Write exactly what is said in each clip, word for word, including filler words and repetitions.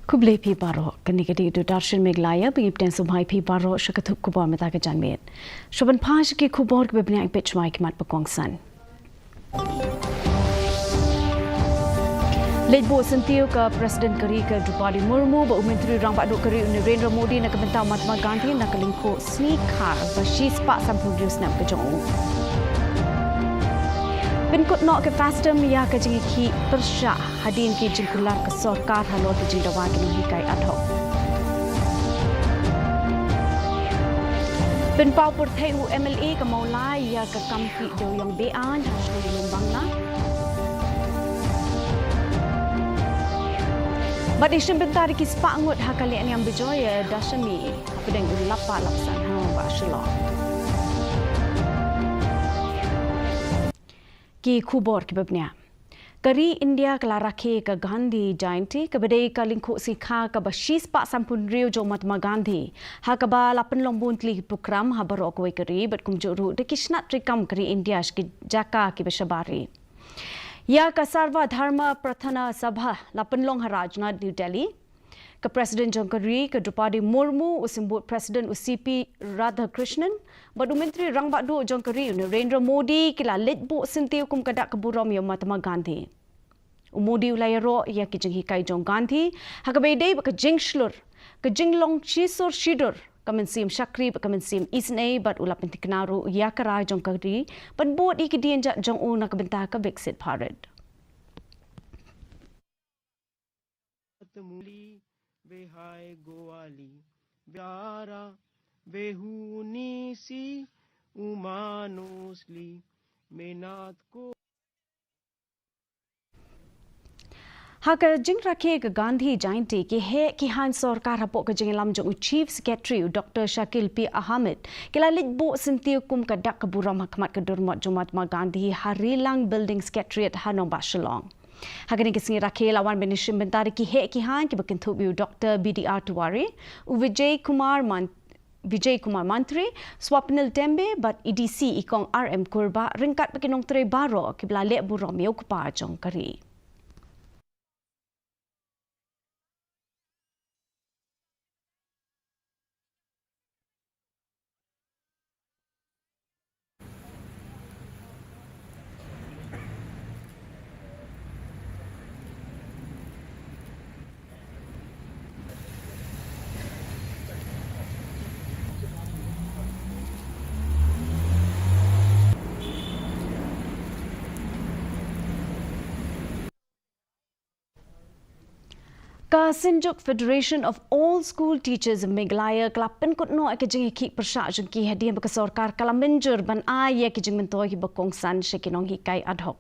Khublei phi baroh, kane ka dei Doordarshan Meghalaya, ba ngi pdiang sngewbha ïa phi baroh sha ka thup khubor mynta ka janmiet. Sha ban phai sha ki khubor kiba bniah, peit shuwa ïa ki mat ba kongsan. Leit buh syntiew ka President ka ri ka Droupadi Murmu bad u Myntri Rangbah Duh ka ri u Narendra Modi na ka bynta u Mahatma Gandhi na ka lyngkhuh sngi Kha ba shispah sanphew hynriew snem ka jong u. Pynkut noh ka FASTM ïa ka jingïakhih pyrshah hadien ki jingkular ka sorkar halor ki jingdawa ki nonghikai ad hoc. Pynpaw pyrthei u MLA ka Mawlai ïa ka kam ki dewiong be-aiñ ha shnong Lumbangla. Bad da shim bynta da ki spah ngut ha ka lehniam Bijoy Dashami hapdeng u Lapalapsan ha Nongbah Shillong. Ki khubor kiba bniah. Ka ri India ka la rakhe ka Gandhi Jayanti, kaba dei ka lyngkhuh sngi Kha kaba shispah sanphew hynriew jong u Mahatma Gandhi, ha kaba la pynlong bun tylli ki prokram ha baroh kawei ka ri, bad kumjuh ruh da ki shnat treikam ka ri India sha ki jaka kiba shabar ri. Ïa ka Sarva Dharma Prathana Sabha la pynlong ha Rajnath, New Delhi. Ka President jong ka ri ka Droupadi Murmu, u Symbud President u C P Radhakrishnan bad u Myntri Rangbah Duh jong ka ri u Narendra Modi ki la leit buh syntiew kum ka dak ka burom ïa u Mahatma Gandhi. U Modi u la ïaroh ïa ki jinghikai jong u Gandhi ha kaba ïadei bad ka jingshlur, ka jinglong shisur shidur, ka mynsiem shakri bad ka mynsiem isynei, bad u la pynthikna ruh ïa ka rai jong ka ri ban bud ïa ki dienjat jong u na ka bynta ka Viksit Bharat. Tmuli, ve hai Goali, ve Ara, ve Hunisi, u Manusli, Menat ko. Ha ka jingrakhe ka Gandhi Jayanti, ki heh ki haiñ sorkar hapoh ka jingïalam jong u Chief Secretary u Doctor Shakil P Ahmed ki la leit buh syntiew kum ka dak ka burom ha khmat ka dur mot jong u Mahatma Gandhi ha Rilang Building Secretariat ha Nongbah Shillong. Ha kane ka sngi rakhe la wan ban ïashim bynta da ki heh ki haiñ kiba kynthup ïa u Doctor B D R Tiwari, u Vijay Kumar Man-, Vijay Kumar Mantri, Swapnil Tembe bad A D C i Kong R M Kurbah, ryngkat bad ki nongtrei baroh kiba la leh burom ïa u kpa jong ka ri. Ka Synjuk Federation of All School Teachers of Meghalaya ka la pynkut noh ïa ka jingïakhih pyrshah jong ki hadien ba ka sorkar ka la mynjur ban ai ïa ki jingmyntoi kiba kongsan sha ki nonghikai ad hoc.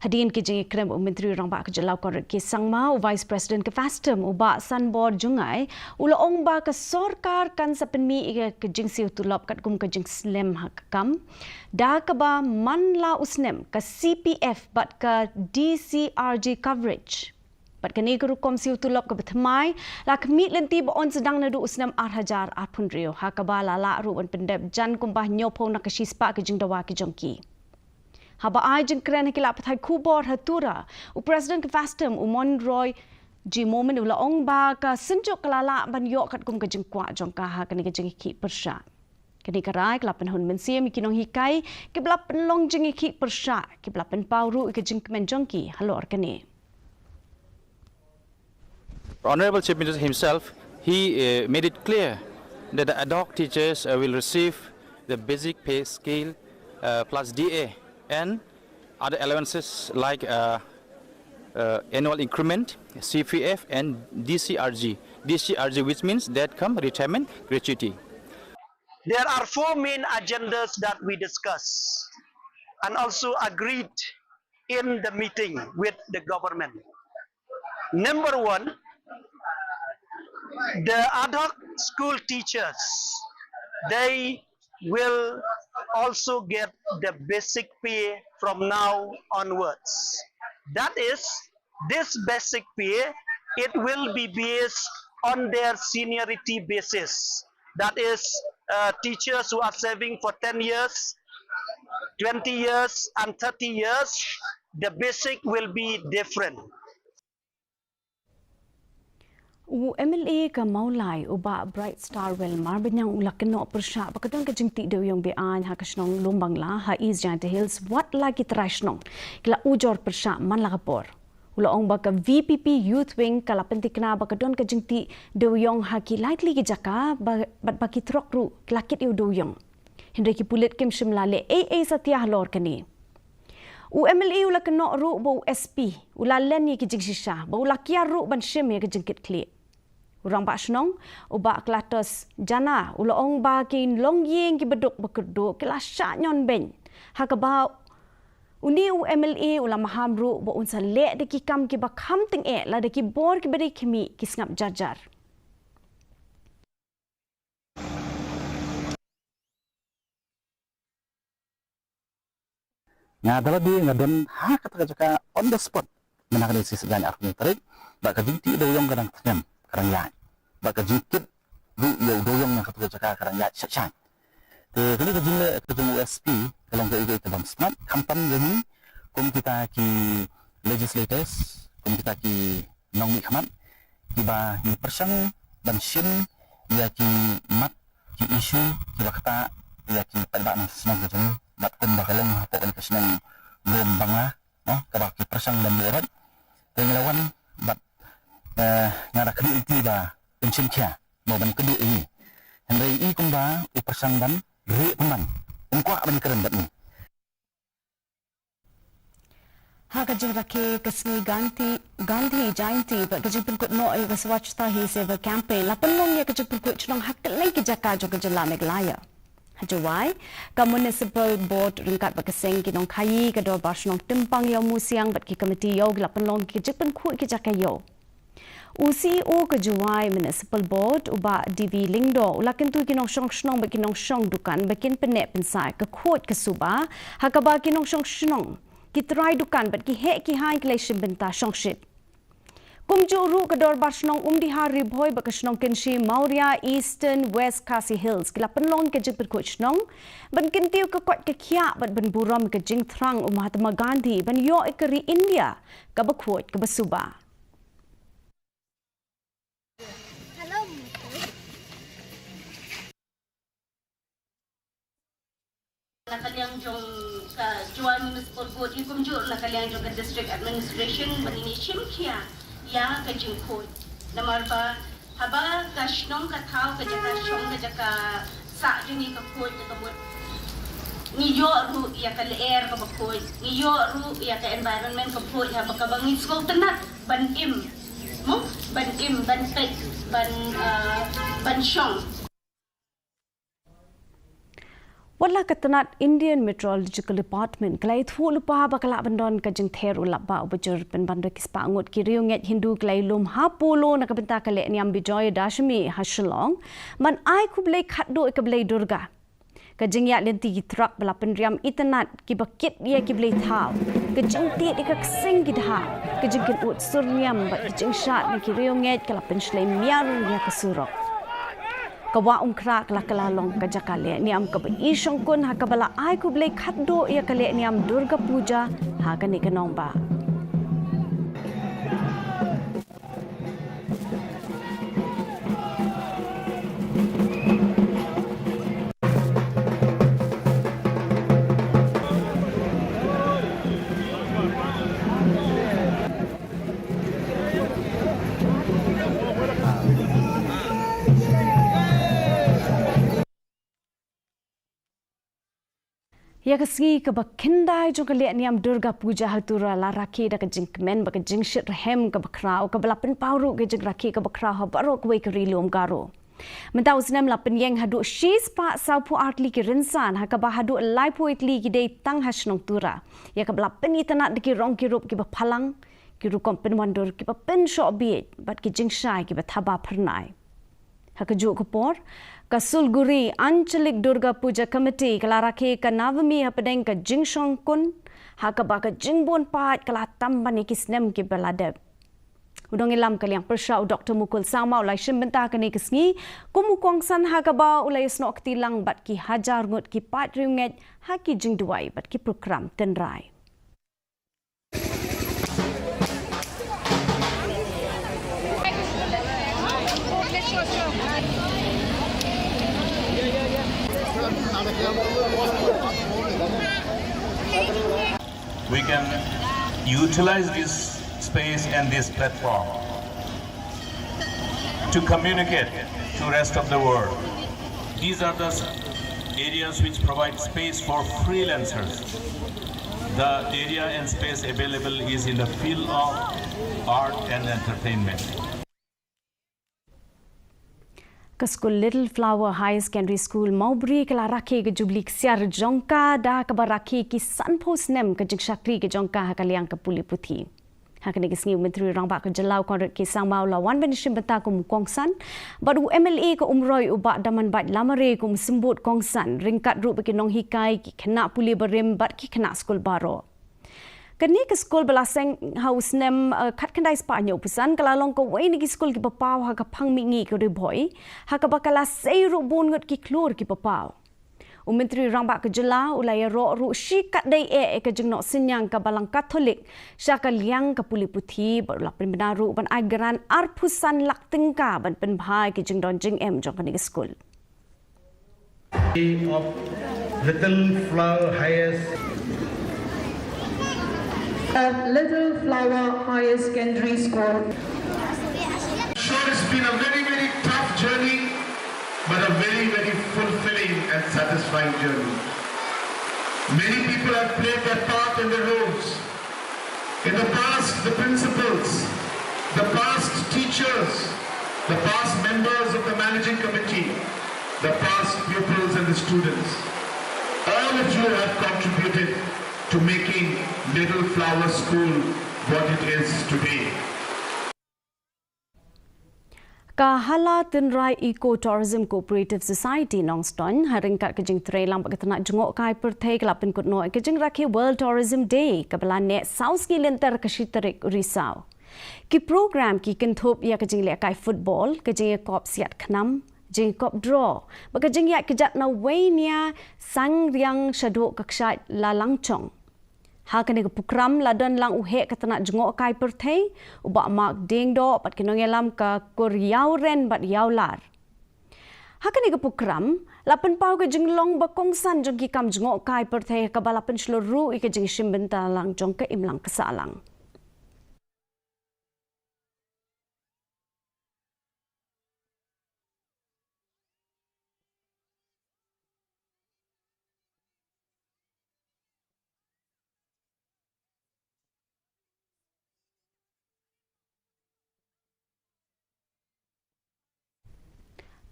Hadien ka jingïakren bad u Myntri Rangbah ka jylla u Conrad K Sangma, u Vice President ka FASTM u Bah Sanbor Jngai u la ong ba ka sorkar kan sa pynmih ïa ka jingsiew tulop katkum ka jingslem ha ka kam, da kaba man la u snem ka C P F bad ka D C R G coverage. Bad kane ka rukom siew tulop kaba thymmai la khmih lynti ba yn sdang naduh u snem ar hajar arphew hynriew, ha kaba la lah ruh ban pyndep jan kumba hynñiewphew na ka shispah ka jingdawa ki jong ki. Haba ai jingkren ha ki lad pathai khubor ha Tura, u President ka FASTM u Monroy G Momin u la ong ba ka Synjuk ka la lah ban ïoh katkum ka jingkwah jong ka ha kane ka jingïakhih pyrshah. Kane ka rai ka la pynhun mynsiem ïa ki nonghikai kiba la pynlong jingïakhih pyrshah, kiba la pynpaw ruh ïa ka jingkmen jong ki halor kane. Honorable Chief Minister himself, he, uh, made it clear that the ad hoc teachers, uh, will receive the basic pay scale, uh, plus D A and other allowances like, uh, uh, annual increment, C P F and D C R G. D C R G, which means death cum retirement gratuity. There are four main agendas that we discuss and also agreed in the meeting with the government. Number one, the ad hoc school teachers, they will also get the basic pay from now onwards. That is, this basic pay, it will be based on their seniority basis. That is, uh, teachers who are serving for ten years, twenty years, and thirty years, the basic will be different. U M L A ka Mawlai, u Bah Bright Star Wellmar Banyang, u la kynnoh pyrshah ba ka don ka jingtih dewïong be-aiñ ha ka shnong Lumbangla ha East Jaintia Hills, wat la ki trai shnong ki la ujor pyrshah man la ka por. U la ong ba ka V P P Youth Wing ka la pyntikna ba ka don ka jingtih dewïong ha ki lai tylli ki jaka, ba, bad ba ki trok ruh ki la kit ïa u dewïong. Hynrei ki pulit kim shym la leh ei ei satia halor kane. U M L A u la kynnoh ruh ba u S P u la len ïa ki jingshisha, ba u la kiar ruh ban shim ïa ka jingkitkhlieh. U Rangbah Shnong, u Bah Clatous Jana, u la ong ba ki longïing kiba duk ba kyrduh ki la shah ñion beiñ. Ha kaba une u M L A u la maham ruh ba un sa leh da ki kam kiba kham tyngeh lada ki bor kiba dei khmih ki sngap jar jar. Nga da lade nga don ha kata ka jaka on the spot. Mynta ka dei shi sngi arphew tarik, bad ka jingtih dewïong ka dang snem, ka dang ïaid. Bad ka jingkit ruh ïa u dewïong na kata ka jaka ka dang ïaid shait shait. Te kane ka jingleh ka jong u S P ka long kaei kaei kaba smat, khamtam ïa ngi kum kita ki legislators, kum kita ki nongmihkhmat kiba ngi pyrshang ban shim ïa ki mat, ki issue kiba ktah ïa ki paidbah nongshong shnong ka jong ngi, bad kumba ka long hapoh kane ka shnong Lumbangla, no, kaba ki pyrshang ban ïoh rat. Te ngi la wan bad, eh, nga da kyrpad ïa ki ba pynshim khia, mo ban kynduh ïa ngi. Hynrei i kumba u pyrshang ban rieh pynban, um kwah ban kren bad ngi. Ha ka jingrakhe ka sngi Gandhi, Gandhi Jayanti bad ka jingpynkut noh ïa ka Swachhata Hi Seva Campaign, la pynlong ïa ka jingpynkut shnong ha kylleng ki jaka jong ka jylla Meghalaya. Ha Jowai, ka Municipal Board ryngkat bad ka seng ki nongkhaïi ka Dorbar Shnong Tympang Ïew Musiang bad ki komiti ïew ki la pynlong ki jingpynkhuid ki jaka ïew. U C E O ka Jowai Municipal Board, u Bah D V Lyngdoh, u la kyntu ki nongshong shnong bad ki nongshong dukan ba kin pynneh pynsah ïa ka khuid ka suba, ha kaba ki nongshong shnong, ki trai dukan bad ki heh ki haiñ ki la shim bynta shongshit. Kumjuh ruh ka Dorbar Shnong Umdihar Ri Bhoi bad ka Shnong Kynshi Mawria Eastern West Khasi Hills ki la pynlong ka jingpynkhuid shnong ban kyntiew ka koit ka khiah bad ban burom ka jingthrang u Mahatma Gandhi ban ïoh ïa ka ri India kaba khuid kaba suba. Na ka liang jong ka Jowai Municipal Board, i kumjuh na ka liang jong ka District Administration, ba ngin ïa shim khia ïa ka jingkhuid. Namar ba haba ka shnong ka thaw, ka jaka shong, ka jaka sah jong ngi ka khuid, ka mut ngi ïoh ruh ïa ka lyer kaba khuid, ngi ïoh ruh ïa ka environment ka khuid, haba kaba ngi sngewtynnat ban im, mo, ban im, ban peit, ban, ah, ban shong. Wat la ka tnat Indian Meteorological Department ka la ïathuh lypa ba ka lah ban don ka jingther u lapbah uba jur pynban da ki spah ngut ki riewngeit Hindu ki la ïalum ha Polo na ka bynta ka lehniam Bijoya Dashami ha Shillong, ban ai khublei khatduh ïa ka Blei Durga. Ka jingïaid lynti ki truck ba la pynriam itynnat kiba kit ïa ki blei thaw, ka jingtied ïa ka ksing ki dha, ka jingkynnoh sur niam bad ka jingshad na ki riewngeit ka la pynshlei miar ïa ka surok. Ka Wah Umkhrah ka la kylla long ka jaka lehniam kaba i shongkun ha kaba la ai khublei khatduh ïa ka lehniam Durga Puja ha kane ka nongbah. Ïa ka sngi kaba khyndai jong ka lehniam Durga Puja ha Tura la rakhe da ka jingkmen bad ka jingshitrhem kaba khraw, kaba la pynpaw ruh ka jingrakhe kaba khraw ha baroh kawei ka Ri Lum Garo. Mynta u snem la pynïeng haduh shispah sawphew ar tylli ki rynsan, ha kaba haduh laiphew wei tylli ki dei tang ha shnong Tura, ïa kaba la pynitynnat da ki rong ki rup kiba phalang, ki rukom pynwandur kiba pynshoh bieit bad ki jingshai kiba thaba phyrnai. Ha kajuh ka por, ka Sulguri Anchalik Durga Puja Committee ka la rakhe ka Navami hapdeng ka jingshongkun, ha kaba ka jingbun paid ka la tam ban ïa ki snem kiba la dep. U nongïalam ka liang pyrshah u Doktor Mukul Sangma u la shim bynta kane ka sngi kum u kongsan, ha kaba u la ïasnoh kti lang bad ki hajar ngut ki paid riewngeit ha ki jingduwai bad ki prokram tynrai. We can utilize this space and this platform to communicate to rest of the world. These are the s- areas which provide space for freelancers. The area and space available is in the field of art and entertainment. Ka skul Little Flower Higher Secondary School Mawbri ka la rakhe ka jubli ksiar jong ka da kaba rakhe ki sanphew snem ka jingshakri ka jong ka ha ka liang ka pule puthi. Ha kane ka sngi u Myntri Rangbah ka jylla u Conrad K Sangma u la wan ban ïashim bynta kum u kongsan bad u M L A ka Umroi u Bah Damanbait Lamare kum u symbud kongsan ryngkat ruh bad ki nonghikai, ki khynnah pule barim bad ki khynnah skul baroh. Kane ka skul ba la seng ha u snem, eh, khatkhyndai spah hynñiewphew san ka la long kawei na ki skul kiba paw ha ka phang mihngi ka Ri Bhoi, ha kaba ka la sei ruh bun ngut ki khlur kiba paw. U Myntri Rangbah ka jylla u la ïaroh ruh shikatdei eh ïa ka jingnoh synñiang ka Balang Katholik sha ka liang ka pule puthi bad u la pynbna ruh ban ai grant arphew san lak tyngka ban pynbha ïa ka jingdon jingem jong kane ka skul. Of Little Flower Highest. At Little Flower Higher Secondary School. Sure, it's been a very, very tough journey, but a very, very fulfilling and satisfying journey. Many people have played their part in the roles. In the past, the principals, the past teachers, the past members of the managing committee, the past pupils and the students, all of you have contributed to making Little Flower School what it is today. Ka Hala Tynrai Eco Tourism Cooperative Society Nongstoiñ, ha ryngkat ka jingtrei lang bad ka tnat jngohkai pyrthei ka la pynkut noh ïa ka jingrakhe World Tourism Day, kaba la neh saw sngi lynter ka shi tarik u Risaw. Ki program ki kynthup ïa ka jinglehkai football, ka jingïakop siat khnam, jingïakop draw, bad ka jingïaid kjat na wei nia sang riang shaduh ka kshaid Lalangchong. Ha kane ka prokram la don lang u heh ka tnat jngohkai pyrthei, u Bah Mark Diengdoh bad ki nongïalam ka kur Ïawren bad Ïawlar. Ha kane ka prokram la pynpaw ka jinglong ba kongsan jong ki kam jngohkai pyrthei kaba la pynshlur ruh ïa ka jingshim bynta lang jong ka imlang ka sahlang.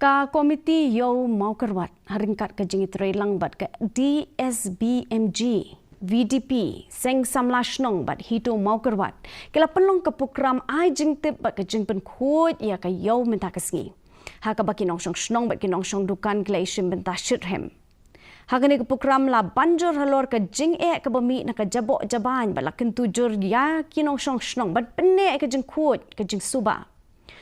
Ka Komiti Ïew Mawkyrwat, ha ryngkat ka jingïatreilang bad ka D S B M G, V D P, Seng Samla Shnong bad HITO Mawkyrwat, ki la pynlong ka prokram ai jingtip bad ka jingpynkhuid ïa ka ïew mynta ka sngi. Ha kaba ki nongshong shnong bad ki nongshong dukan ki la ïashim bynta shitrhem. Ha kane ka prokram la ban jur halor ka jingeh kaba mih na ka jaboh jabain bad la kyntu jur ïa ki nongshong shnong ban pynneh ïa ka jingkhuid ka jingsuba.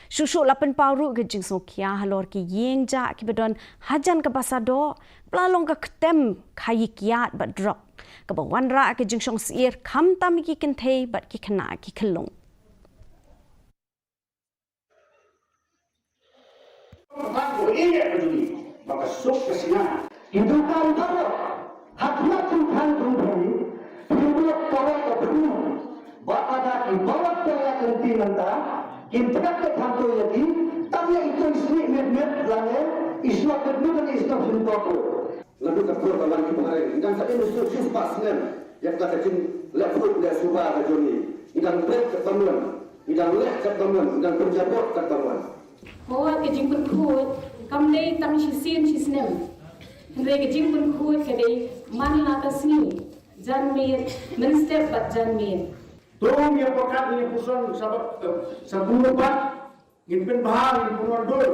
Shuh shuh la pynpaw ruh ka jingsngewkhia halor ki ïing jah kiba don hajan ka basa doh, ba la long ka ktem khaïi kiad bad drok, kaba wanrah ka jingshong syier khamtam ïa ki kynthei bad ki khynnah ki khyllung. Ba ka suk ka sngap. Ki dukan baroh, ha khmat jong khang jong phi, phi mut kawei ka phru. Ba ka da ki baroh ka ïa ka lynti mynta, kin trep ka kham to ïa ki, tang ïa ito i snieh miet miet lang eh, i shnong miet miet lang i shnong shnong to ko. Naduh ka por ka wan ki phareng, ngi dang sa im suk shu spah snem ïa ka jingïaleh put leh suba ka jong ngi. Ngi dang pret kat ba mon, ngi dang leh kat ba mon, ngi dang pynjabot kat ba mon. Hooid, ka jingpynkhuid kam dei tang shisien shisnem. Hynrei ka jingpynkhuid ka dei man la ka sngi, janmiet, mynstep bad janmiet. To ngin ïa pyrkhat, ngin ïa puson sa bad, eh, sa kumno pat ngin pynbha, ngin pynwandur.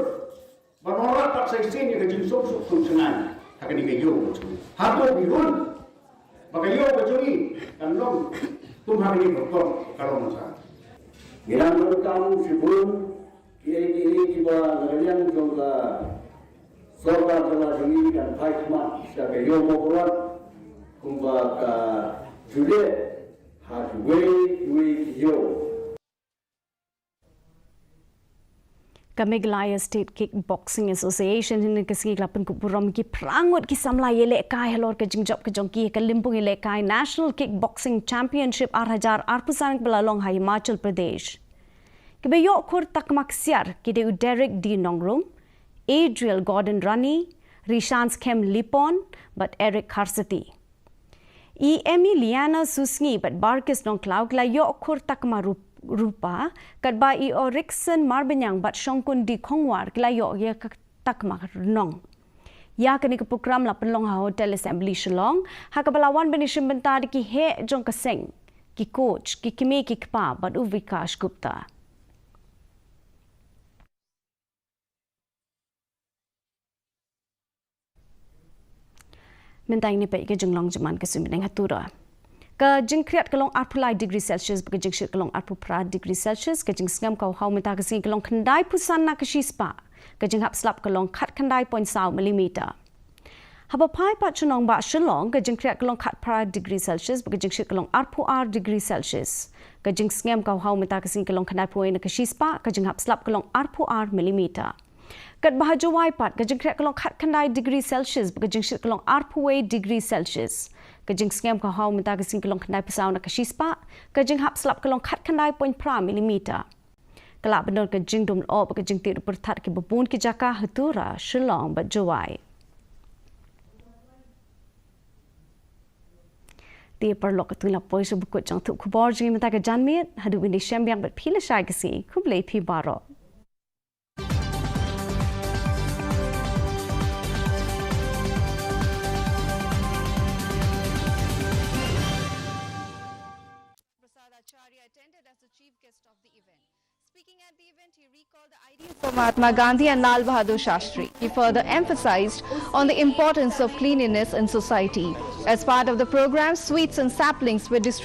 Ban wanrah pat sa shisien ïa ka jingsuk suk suk sngewsynei ha kane ka ïew ka jong ngi. Hato phi hun ba ka ïew ka jong ngi kan long kum ha kane ka rukom ka long mynta? Ngi dang donkam shibun kiei kiei kiba na ka liang jong ka sorkar jylla jong ngi kan phai khmat sha ka ïew Mawkyrwat kumba ka ju leh ha kiwei kiwei ki ïew. Ka Meghalaya State Kickboxing Association hynne ka sngi ka la pynkup burom ïa ki phra ngut ki samla ïalehkai halor ka jingjop ka jong ki ha ka lympung ïalehkai National Kickboxing Championship ar hajar arphew san kaba la long ha Himachal Pradesh. Kiba ïoh khur takma ksiar ki dei u Derek D Nongrum, Adriel Gordon Rani, Rishans Khem Lipon bad Eric Kharsati. I Emiliana Susngi bad Barkis Nongklaw ki la ïoh khur takma rup-, rupa, katba i Oriksen Marbaniang bad Shongkun D Khongwar ki la ïoh ïa ka takma rnong. Ïa kane ka program la pynlong ha Hotel Assembly Shillong, ha kaba la wan ban ïashim bynta da ki heh jong ka seng, ki coach, ki kmie ki kpa bad u Vikash Gupta. Mynta ngin ïa peit ka jinglong jingman ka suiñ bneng ha Tura. Ka jingkhriat ka long arphew lai degree Celsius, bad ka jingshit ka long arphew phra degree Celsius, ka jingsngem ka haw mynta ka sngi ka long khyndaiphew san na ka shispah, ka jinghap slap ka long khatkhyndai point saw millimeter. Haba phai pat sha nongbah Shillong, ka jingkhriat ka long khatphra degree Celsius, bad ka jingshit ka long arphew ar degree Celsius. Ka jingsngem ka haw mynta ka sngi ka long khyndaiphew wei na ka shispah, ka jinghap slap ka long arphew ar millimeter. Katba ha Jowai pat, ka jingkhriat ka long khatkhyndai degree Celsius, bad ka jingshit ka long arphew wei degree Celsius. Ka jingsngem ka haw mynta ka sngi ka long khyndaiphew saw na ka shispah, ka jinghap slap ka long khatkhyndai point phra millimeter. Ka lah ban don ka jingdum lyoh bad ka jingtied pyrthat ha kiba bun ki jaka ha Tura, Shillong bad Jowai. Te paralok, katto la poi sha ba kut jong ki khubor jong ngi mynta ka janmiet, haduh ban ïashem biang bad phi lashai ka sngi, khublei phi baroh. Prasad Acharya attended as the chief guest of the event. Speaking at the event, he recalled the ideals of Mahatma Gandhi and Lal Bahadur Shastri. He further emphasized on the importance of cleanliness in society. As part of the program, sweets and saplings were distributed